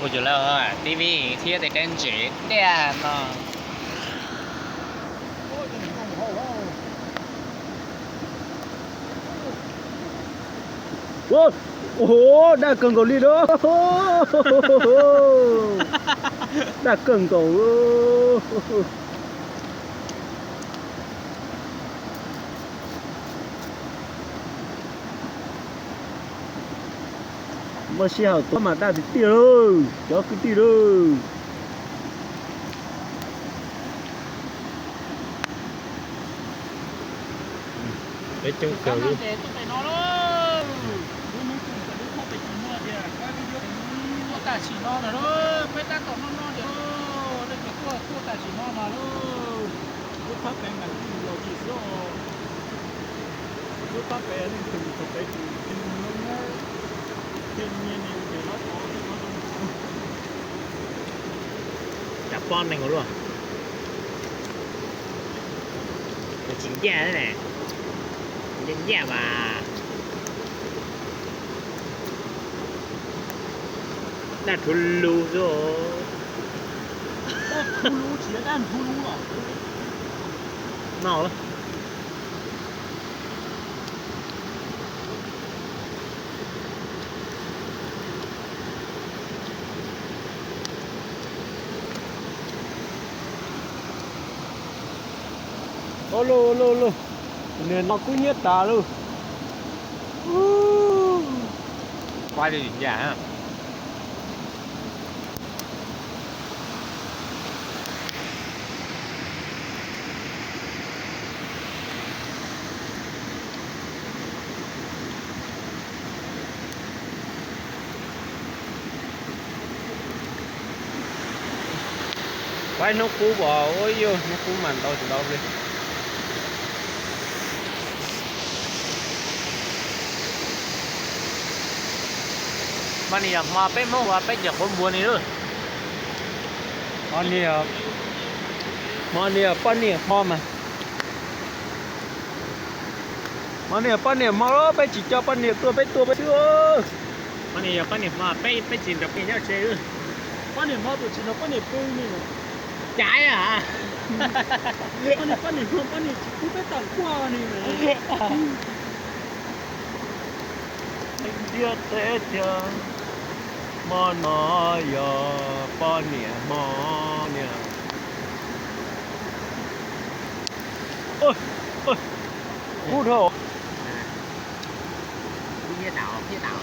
Tus lawv tivi thiab tej kab ntsev tiag no. Ua, daj kawg nkaus li lawm. Daj kawg nkaus. Muaj sij hawm tuaj mas daj tiag tiag lauj cov kwv tij lauj. Peb coob kawg li. Tuaj tam sim no na, peb tab tom no no tias, nej cov tuaj tuaj tam sim no mas lub phab pem mas kuj los yim xwb os. Lub phab pem leej twg tau peb tus thiaj li nyob, thiaj li nyiaj li ces lawv tau tej no zoo. Cas pob neeg ua luaj. Nws tsis ncaj ne, ncaj ncaj mas. Daj rhuav lus xwb. No. Ua luaj ua luaj ua luaj, niag no kub hnyiab tas lauj. Pab li ncaj. Pab hnub qub os, ua yog hnub qub mas ntau tsis ntau li. Mas nws yog hmo peb Hmoob ua peb cov quav npua ni lawm. Hmo ni, hmo ni poj niam hmo mas. Hmo ni poj niam hmo, peb tsis coj poj niam tuaj, peb tuaj peb xwb. Hmo ni yog poj niam hmo, peb, peb tsis nrog poj niam nyob tsev. Poj niam hmo tus tsis nrog poj niam pw ni. Cas a? Poj niam, poj niam hmo poj niam tsis pub peb tawm tuaj ni. Ntiaj teb tiag, hmo no yog poj niam hmo niag. Kub dhau. Kub hnyiab tas, hnyiab tas.